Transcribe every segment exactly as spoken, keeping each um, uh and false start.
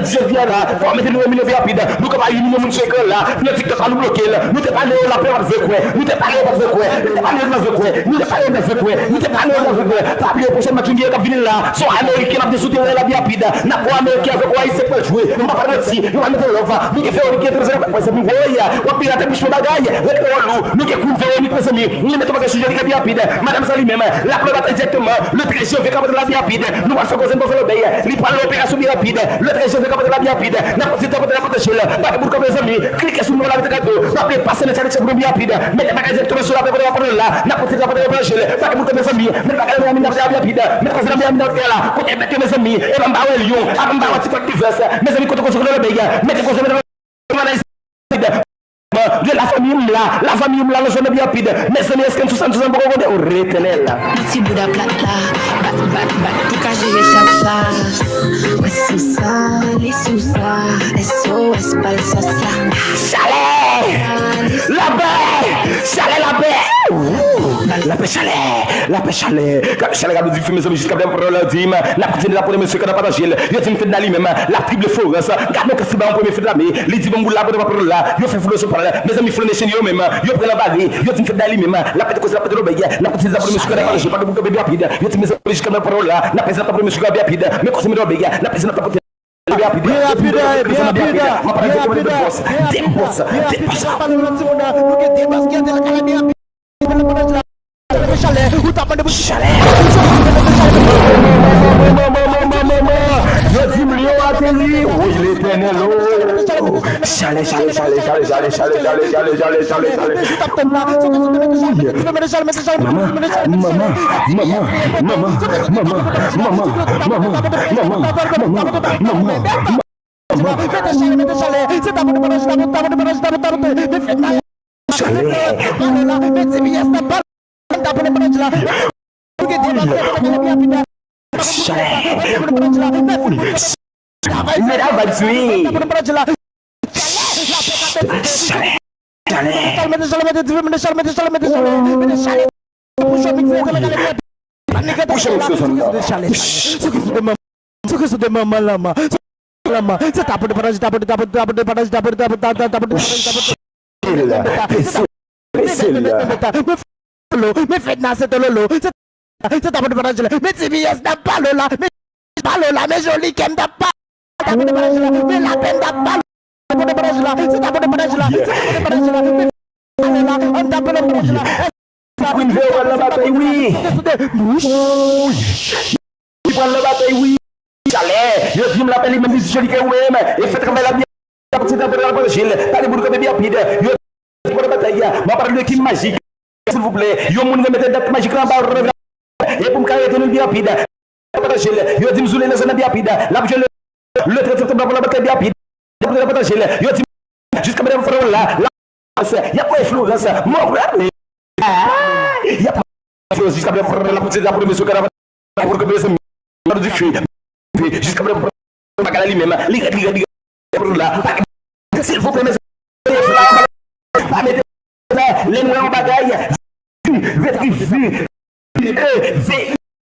Jodi a la, fò w mete nou o milye pi rapid. Nou ka pa imilye moun sou ekran la. Nan TikTok la, nou bloke l. Nou te pale yo, lapè pa t vle kwè. Nou te pale yo, pa t vle kwè. Nou te pale yo, pa t vle kwè. Nou te pale yo, pa t vle kwè. Nou te pale yo, pa t vle kwè. Pa bliye pwochèn match nou gen k ap vini la. Se yon Ameriken n ap gen sou teren la pi rapid. N ap wè Ameriken avèk yon Ayisyen k pral jwe. M pa pral manti. Yo pral mete love. Nou gen Veronik ki enterese nan pèp mwen, zanmi. Woy, w ap pirate bouch mwen bagay. Rete wòl ou. Nou gen Queen Veronik, mezanmi. Nou mete bagay sou Jenik la pi rapid. Madanm sa li menm, l ap nan batay dirèkteman. Le trèz janvye k ap antre la pi rapid. Nou pral fè koze n pral fè lòbèy. Li pral nan operasyon pi rapid. Le trèz janvye k ap antre la pi rapid. N ap kontinye tapote, n ap pataje l. Pa gen bout kanpe, zanmi. Klike sou nou la, mete gado. Pa bliye pase nan channel chat nou pi rapid. Mete bagay dirèkteman sou la, pèp la, pale la. N ap kontinye tapote, n ap pataje l. Pa gen bout kanpe, zanmi. Mete bagay nan Miami, n ap pi rapid. Mete koze nan Miami, n ap la. Kote mete, mezanmi. E pa m pa wè Lyon. A pa m pa wè TikTok divès. Mezanmi, kote koze, kote lòbèy. Mete koze, mete de la fanmi m la, la fanmi m la, nan zòn nan pi rapid. Mezanmi, èske n sou sa, n sou sa, n poko konnen? O Letènèl. Li ti bouda plat la, bat, bat, bat, pou ka jere chak sa. Mwen sou sa, li sou sa, S O S pa l sòs la. Chalè! Lapè! Chalè, lapè! Wou! Lapè, chalè! Lapè, chalè! Gade chalè, gade dife, mezanmi, jiska dèyè pwòl la, di m, n ap kontinye la pou mesye k ap pataje l. Yo di m Fedna li menm, l ap trible Florence. Gade yon kès li ba yon premye Fedna, men li di bon boul la, bon pa pral la. Yo fè foulo sou pral. Mezanmi, Flow Nation yo menm, yo pran nan bare. Yo di m Fedna li menm, l ap pete koze, l ap pete lòbèy. N ap kontinye la pou mesye k ap pataje, pa gen pou kanpe pi rapid. Yo di m mezanmi, jiska dèyè pwòl la, n ap peze la pou mesye k ap pi rapid. Men koze m lòbèy, n ap peze la pou Byen rapid, byen rapid, byen rapid, byen rapid, byen rapid. Chalè, ou t ap mande pou chalè. Yo di m Lyon ateri, woy Letènèl, o. Chalè, chalè, chalè. Manman, manman, manman, manman, manman, manman, manman, manman. Mete chalè, mete chalè. Se tapote pandan jila, tapote pandan jila, tapote. Mete chalè. Pale la, mete T B S nan pale. Tapote pandan jila. Pou gen deba, tapote pandan jila. Chalè. Tapote pandan jila. Mete vibes, wi. Tapote pandan jila. Chalè. Chalè. Mete chalè, mete dife, mete chalè, mete chalè, mete chalè. Mete chalè. Pou jwe mixe, mete chalè. Pou jwe mixe, zòn nan. Chalè, chalè. Sou ki sou de manman, sou ki sou de manman lanman. Lanman, se tapote pandan jila, tapote, tapote, tapote pandan jila, tapote, tapote, tapote pandan jila, tapote. Pese, pese la. Men Fedna se tololo. Se, se tapote pandan jila. Men T B S nan pale la. Men pale la. Men joli kè m t ap pale. Tapote pandan jila. Men lapè m t ap pale. Tapote pandan jila. Se tapote pandan jila. Se tapote pandan jila. Men pale la. Ann tapote pandan jila. Queen Vero pral nan batay, wi. Wi. Li pral nan batay, wi. Chalè. Yo di m lapè li menm li joli kè ou menm. E fè travay la byen. Apre se travay la pataje l. Pa gen pou nou kanpe pi rapid. Yo di m pral nan batay. M ap pale de Kim Majik. Silvouplè. Yon moun remete dat majik la anba. E pou m ka rete nou pi rapid. Pataje l. Yo di m Zoule nan zòn nan pi rapid. L ap jwe le, le trèz septanm la pou l ap batay pi rapid. Pataje l. Yo di m jiska mwen fè la. La. Y ap wè Florence. Mwen prale. Y ap wè Florence jiska mwen fè la pou ti la pou mesye kanaval. Pou ke mesye nan di fi. Jiska mwen bagay la li menm. Li rèd, li rèd, li rèd. La. Silvouplè, mezanmi. Pa mete la. Lè nou wè yon bagay. Vèt ki vi. E, ve.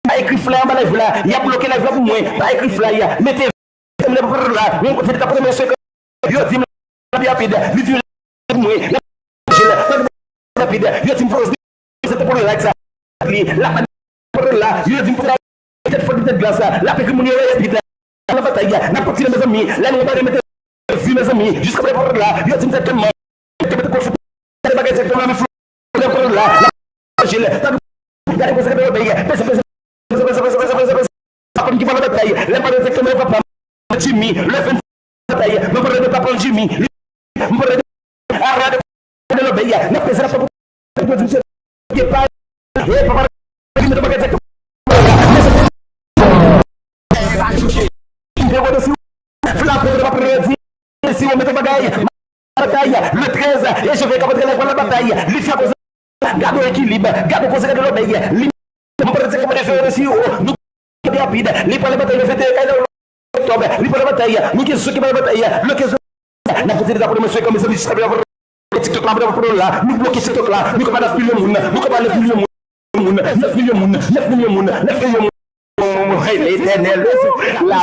Pa ekri flyer anba live la. Y ap bloke live la pou mwen. Pa ekri flyer. Mete m nan pran la. Mwen kontinye tapote mesye. Yo di m la pi rapid. Li di pou mwen. Rapid. Yo di m fò se te pou like sa. Li la pa pran la. Yo di m pou la tèt fò tèt glas. La pe moun yo rapid. Nan batay. N ap kontinye mezanmi. Lè nou bare mete vi mezanmi. Jiska mwen pran la. Yo di m tèt kèm. Te mete kòf sou bagay se ton ami flou. Lè pran la. Jil. Gade konsa gade lòbèy. Pèse, pèse, pèse. Papa m ki pale batay. Lè m pale se ton papa. Jimmy. Lè fè batay. Mwen pale de papa Jimmy. Mwen pale de ara de lòbèy. N ap peze la papa. Yo di m se. Ye pa. E papa. Jimmy te bagay se ton. Mwen se. Mwen se. Frape, frape, frape. Si w mete bagay, batay, le trèz, e je vais kapab rele pou la batay. Li fè koze, gade ekilib, gade koze, gade lòbèy. Li, mwen pa te kòmande fè resi, nou, rapid. Li pran batay le venteyen oktòb. Li pran batay, nou ki sou ki pran batay, le kenz. N ap kontinye tapote mesye kòm se li, sa vle TikTok la, nou la, nou bloke TikTok la, nou kòmande nèf milyon moun, nou kòmande nèf milyon moun, nèf milyon moun, nèf milyon moun, nèf milyon moun. Hey, Letènèl, la.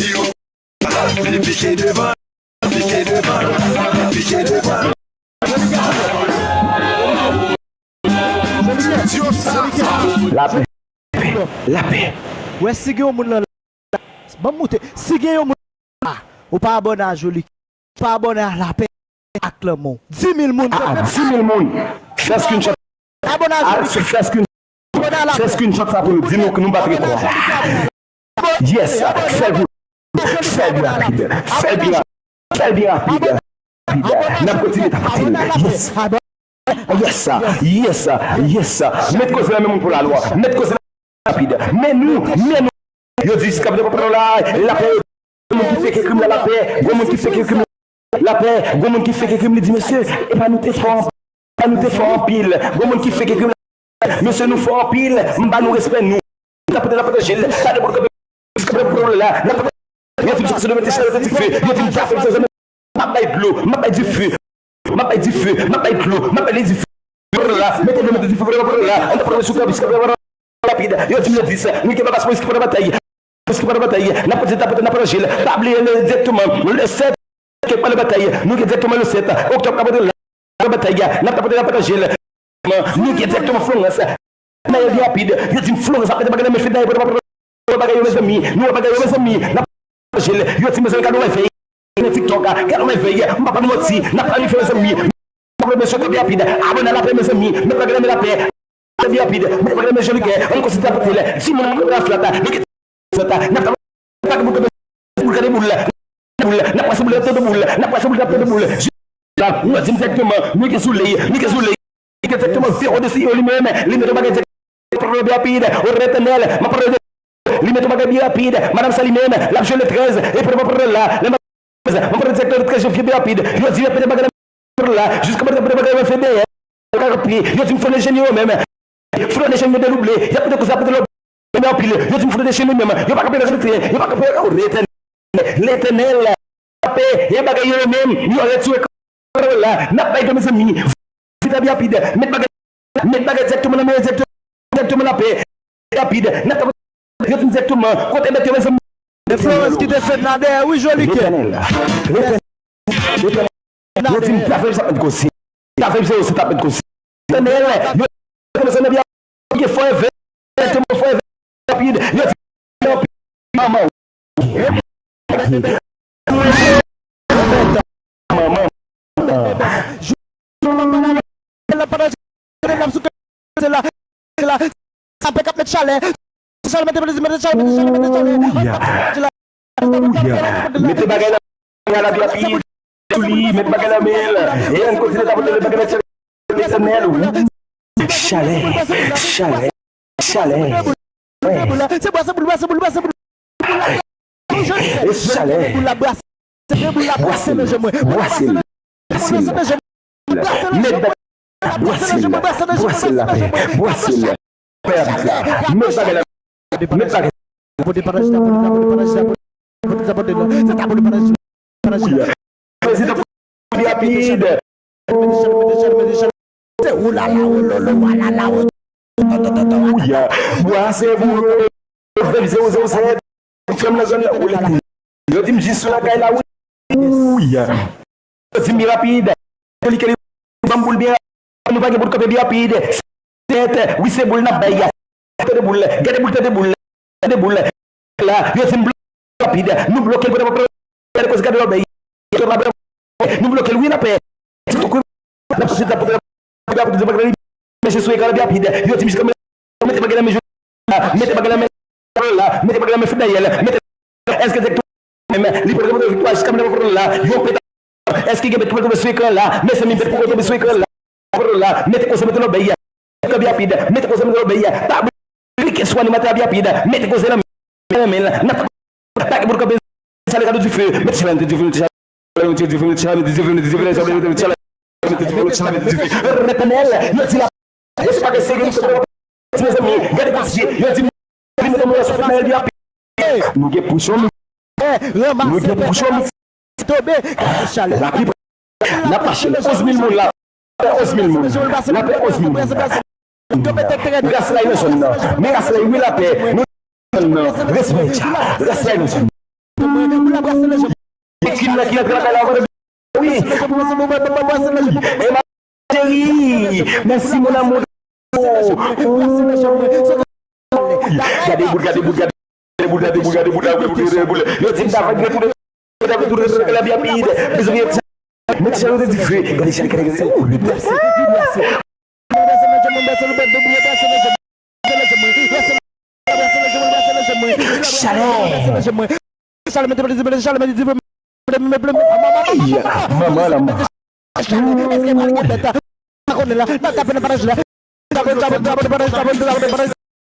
Li pike devan, pike devan, pike devan. Lapè. Lapè. Wè si gen yon moun nan la, ban m moute. Si gen yon moun la, ou pa abòne a Joly, ou pa abòne a Lapè ak Lanmou. Dis mil moun. Ah, ah, dis mil moun. Fè screenshot. Abòne a Joly. Fè screen, abòne a Lapè. Fè screenshot sa pou nou. Di nou ke nou bat rekò. Yes, fè l pou, fè l pi rapid. Fè l pi rapid. Fè l pi rapid. Rapid. N ap kontinye tapote l. Yes. Yes, yes, yes. Met koze nan men moun pou lalwa. Met koze nan rapid. Men nou, men nou. Yo di, s ap de pran la, lapè. Gon moun ki fè krim la, lapè. Gon moun ki fè krim la, lapè. Gon moun ki fè krim, li di, mesye, e pa nou te fò, e pa nou te fò anpil. Gon moun ki fè krim la, mesye, nou fò anpil. M ba nou respè nou. N ap pote, n ap pataje l. Gade pou kanpe, kanpe pou la. N ap pote, yo fin fikse de mete chalè, mete dife. Yo fin tape, m ap bay dlo, m ap bay dife. M ap bay dife, m ap bay dlo, m ap bay dife. Pou la, mete dlo, mete dife, pou la, pou la. N ap pote sou kanpe, kanpe rapid. Yo di m le dis, nou gen pa paspò, riske pandan batay. Riske pandan batay. N ap pote, n ap pote, n ap pataje l. Pa bliye le direkteman. Le sèt, ke pandan batay. Nou gen direkteman le sèt oktòb k ap antre la. Batay la, n ap tapote, n ap pataje l. Nou gen direkteman Florence. Nan yo di rapid, yo di m Florence ap mete bagay nan men Fednaelle, pou bagay yo, mezanmi. Nou wè bagay yo, mezanmi. N ap pataje l. Yo di, mezanmi, gade yon mèvèy. Nan TikTok, gade yon mèvèy. M pa ba nou manti. N ap planifye, mezanmi. N ap mesye kanpe rapid. Abòne a Lapè, mezanmi. Met bagay nan men Lapè. Kanpe rapid. Met bagay nan men Joly Guerre. Ann konsidere tapote l. Di moun mwen la flat. Nou gen flat. N ap tapote boul, boul, gade boul la. Boul la. N ap pase boul la, tande boul la. N ap pase boul la, tande boul la. La, nou di m direkteman, nou gen sou li, nou gen sou li. Li gen direkteman zewo de si yo li menm, li met yon bagay direkteman rapid, o Letènèl, m ap pale de, li met yon bagay byen rapid, madanm sa li menm, l ap jwe le trèz, e pou l la, le trèz, m ap pale direkteman le trèz janvye byen rapid, yo di repete bagay la, jiska mwen repete bagay la, fè dèyè, yo di m fò de jeni yo menm, fò de jeni yo dedouble, y ap pete koze, y ap pete lòt. Yo anpil, yo di m fò de cheni menm. Yo pa kanpe nan cheni, yo pa kanpe, o Letènèl. Letènèl, kanpe, e bagay yo menm, yo retire kanpe la. N ap bay de mezanmi. Vit rapid, met bagay, met bagay direkteman nan men direkteman, direkteman Lapè. Rapid, n ap yo di m direkteman, kote met yo mezanmi. E Florence ki te fèt la dèyè, wi, Joly Guerre. Letènèl, Letènèl, Letènèl. Yo di m travay sa met koze. Travay sa yo se tap met koze. Letènèl, yo kòmanse nan byen. Yo fò evè. Direkteman fò evè. Rapid. Yo di manman. Manman. Sa pe k ap met chalè. Chalè, mete, mete, mete chalè, mete chalè, mete chalè. Mete bagay nan men l rapid. Sou li, met bagay nan men l. E ann kontinye tapote bagay nan men l. Chalè, chalè, chalè. Se bwase boul, bwase boul, bwase boul. E chalè. Bwase l, bwase l, bwase l. Met bagay, bwase l, bwase l Lapè, bwase l. Met bagay la, met bagay. Prezidan rapid. Se ou la la, o lolo, wa la la, o. Ouya, bwa se pou yo. Vèv zewo zewo sèt. Frè m nan zòn nan. Yo di m jis sou lakay la, wi. Ouya. Yo di m rapid. Li ke li ban m boul byen rapid. Nou pa gen pou n kanpe byen rapid. Tèt, wi, se boul n ap bay a. Tande boul, gade boul, tande boul, tande boul. La, yo di m bloke rapid. Nou bloke l pandan pran gade koze kado yo bay. Nou bloke l, wi, n ap fè. Ti tou kou. N ap pase ta pote la. Mesye sou ekran la byen rapid. Yo di m jiskamen mete bagay nan men Jodi la. Mete bagay nan men la. Mete bagay nan men Fidayèl. Mete èske direktè menm li pral remèt viktwa jiskamen nan pran la. Yo peta. Èske gen bèt ki pral tonbe sou ekran la? Mezanmi, bèt poko tonbe sou ekran la. Pran la. Mete koze mete lòbèy. Kanpe rapid. Mete koze mete lòbèy. Tabli. Klike sou animatè a byen rapid. Mete koze nan men l. N ap pa gen pou n kanpe. Sale kado dife. Mete chalè, mete dife, mete chalè, mete dife, mete chalè, mete dife, mete dife, mete dife, mete dife. Letènèl, yo di la. Yo se pa gen seri, yo se pa gen mezanmi. Gade kòm si, yo di, li mete mwen sou fènèl byen rapid. Nou gen pou chòm. Nou gen pou chòm. Tobe. Chalè. Rapid. N ap mache onz mil moun la. Onz mil moun. N ap onz mil moun. Ras la yo zòn nan. Men ras la yo wi lapè. Nou nan respè. Ras la yo zòn. Ki nan ki nan travay la. Wi. E ma chérie, merci mon amour. Gade bout, gade bout, gade bout, gade bout, gade bout, gade bout. Yo di m ta fè gade bout, gade bout, gade bout, gade bout. Mezanmi, yo di, men ti jan yo te di fè, gade jan, gade, gade. Chalè. Chalè.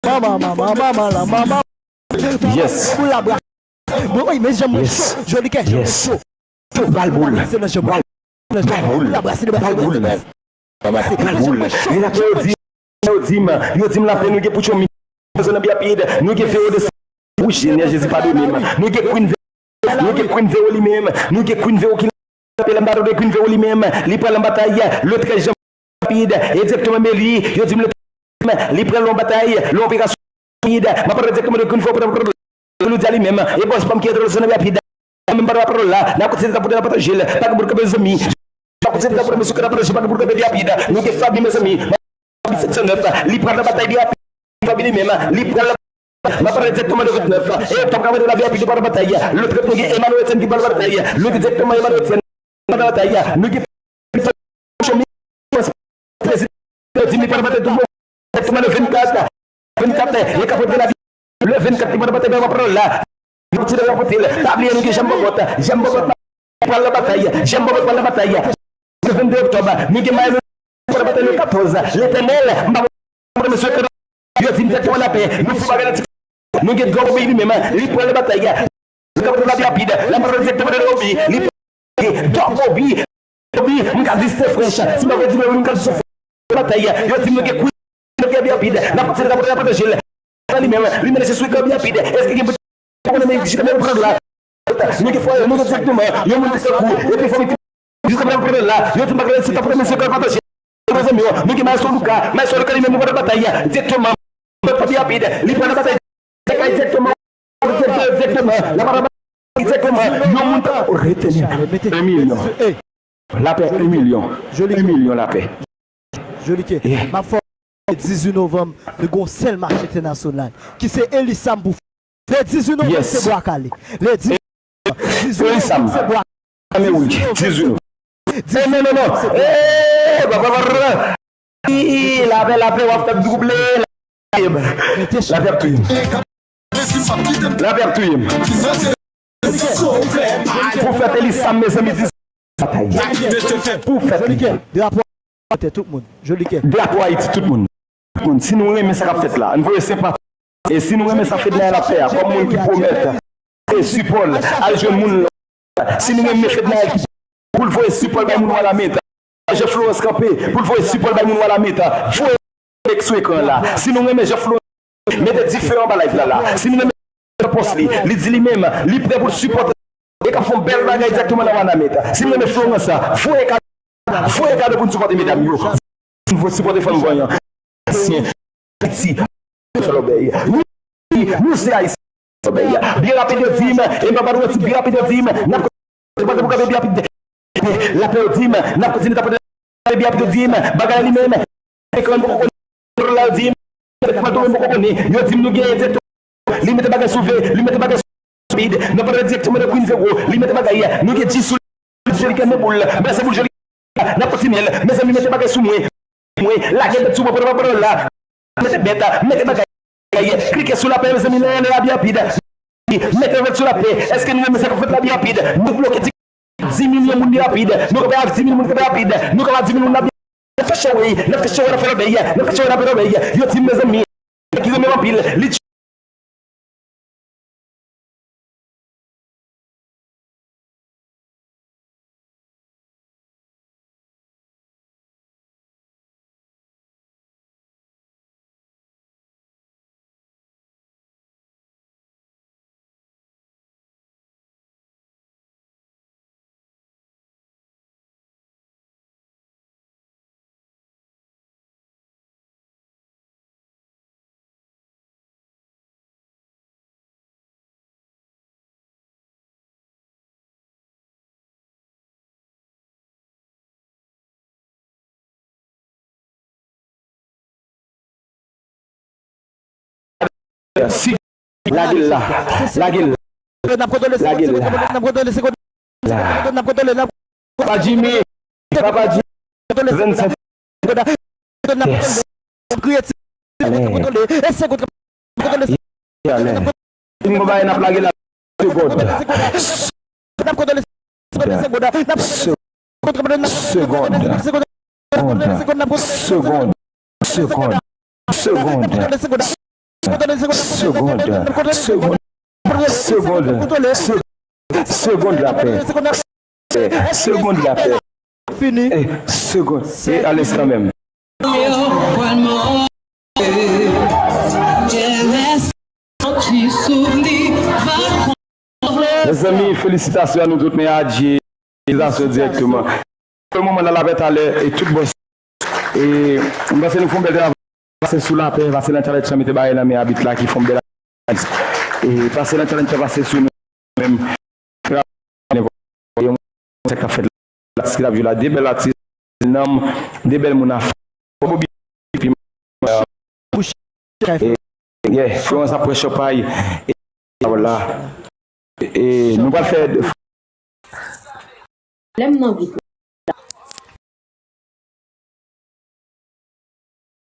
Manman la, manman. Yes. Yes. Bal boul. Bal boul. Bal boul. Bal boul. Li la yo di, yo di m, yo di m lapè nou gen pou tchomi. Bezwen nan byen rapid. Nou gen fewo de wouj, Senyè Jezi padone m. Nou gen Queen Vero, nou gen Queen Vero li menm. Nou gen Queen Vero ki la, lè m pa tande Queen Vero li menm. Li pral nan batay. Le trèz janvye rapid. Egzakteman, men li, yo di m le trèz, li pral nan batay, nan operasyon rapid. M ap pale egzakteman de Queen Vero, nou di a li menm. E bòs pa m ki antre nan zòn rapid. Menm pa pawòl la, n ap kontinye ta pote la pataje l. Pa gen bout kanpe zanmi. Pa kontinye ta pote mesye kanpe pataje, pa gen bout kanpe byen rapid. Nou gen Fabi, mezanmi. Fabi sèt san nèf, li pral nan batay byen rapid. Fabi li menm, li pral nan batay. M ap pale egzakteman de vennèf. E, t ap ka mande la byen rapid, li pral nan batay. Le trèz nou gen Emmanuel Etienne ki pral nan batay. Nou gen egzakteman Emmanuel Etienne. Pral nan batay. Nou gen Prezidan Johnny Prezidan di li pral batay tou. Egzakteman le vennkat. Vennkat, e k ap rantre la. Le vennkat, li pral batay, pral la. Nou ti de rapote l. Pa bliye nou gen Janm Bòbòt. Janm Bòbòt pral nan batay. Janm Bòbòt pral nan batay. Le vennde oktòb, nou gen Mayo pral nan batay le katòz. Letènèl, m pa konn mesye yo di m egzakteman lapè. Nou fou bagay nan ti. Nou gen Dòm Obi li menm. Li pral nan batay. Li pral nan batay rapid. La pral egzakteman de Obi. Li Dòm Obi. Obi, m ka di se frèch. Si m pa vle di m ka di se frèch. Batay. Yo di m nou gen Queen. Nou gen byen rapid. N ap kontinye ta pote la pataje l. Li menm, li menm se sou ekran byen rapid. Èske gen pou konnen men jis men pran la. Nou gen fwa, nou gen egzakteman. Yon moun ki se kou. Epi fò ki jis men pran la. Yo di m pa konnen si ta pote mesye kòl pataje. Mezanmi, nou gen Maestro Luka. Maestro Luka li menm li pral nan batay. Egzakteman. Byen rapid. Li pral nan batay. Egzakteman. Egzakteman. Egzakteman. Yon moun ta reteni. Un milyon. Lapè, un milyon. Un milyon lapè. Jolike, m ap fè w dizuit novanm, nou gen yon sèl mach entènasyonal, ki se Elisam pou fè. Le dizuit novanm, se Bwa Kale. Le dizuit novanm, se Bwa Kale. Dizuit novanm. Dizuit novanm, se Bwa Kale. Lapè, lapè, w ap fè m twouble. Lapè ap touye m. Lapè ap touye m. Pou fèt Elisam, mezanmi, di batay. Pou fèt li. Jolike, drapo Ayiti, tout moun. Jolike. Drapo Ayiti, tout moun. Tout moun. Si nou renmen sa k ap fèt la, ann voye senpati. E si nou renmen sa Fednaelle ap fè a, kòm moun ki pwomèt, e sipò l, al jwenn moun la. Si nou renmen Fednaelle ki pou l voye sipò l bay moun Wanament, jan Florence kanpe pou l voye sipò l bay moun Wanament, voye link sou ekran la. Si nou renmen jan Florence mete dife anba live la la. Si nou renmen pòs li, li di li menm, li prè pou l sipòte. E k ap fè yon bèl bagay egzakteman nan Wanament. Si nou renmen Florence, voye kado, voye kado pou n sipòte medam yo. Pou n sipòte fanm vanyan. Ansyen. Ayiti, fè lòbèy. Wi, nou se Ayisyen, fè lòbèy. Byen rapid yo di m, e m pa pa dwe di byen rapid yo di m, n ap kontinye pou kanpe byen rapid. Lapè yo di m, n ap kontinye tapote byen rapid yo di m, bagay li menm. E kòm poko konnen, la yo di m, mwen tou menm poko konnen, yo di m nou genyen direktè. Li mete bagay sou ve, li mete bagay sou rapid, nan pale direktèman de Queen Zero, li mete bagay, nou gen djis sou li, joli kè men boul, men se boul joli, n ap kontinye l, mezanmi mete bagay sou mwen, mwen, lage bèt sou mwen, pandan, pandan la, mete bèt, mete bagay, klike sou lapè, mezanmi, nan, nan la byen rapid, mete bèt sou lapè, èske nou renmen sa k ap fèt la byen rapid, nou bloke di, di milyon moun byen rapid, nou kanpe ak di mil moun kanpe rapid, nou kanpe ak di mil moun la byen, n ap fè show, wi, n ap fè show, n ap fè lòbèy, n ap fè show, n ap fè lòbèy, yo di m, mezanmi, ki renmen anpil, li Si, lage l la, lage l la, lage l la. Papa Jimmy, Papa Jimmy, vennsenk. Yes. Amen. Amen. Fin bon bagay, n ap lage la. Segond. Segond. Segond. Segond. Segond. Segond. Segond. Segond. Segond. Segond. Segond. Segond lapè. Segond lapè. Fini. Eh, segond. E a l'instant même. Mezanmi, felisitasyon a nou tout, men adje, felisitasyon dirèkteman. Pou moman nan lapè talè, e tout bòs. E m panse nou fè yon bèl travay. Pase sou lapè, pase nan challenge sa, mete bagay nan men abit la ki fè yon bèl atis. E pase nan challenge sa, pase sou nou menm. Sa k ap fèt la, atis ki t ap jwe la, de bèl atis, nanm, de bèl moun afè. Bobi, epi, e, yeah, Florence ap pran chanpay. E, voilà. E, nou pral fè. Lè m nan gwoup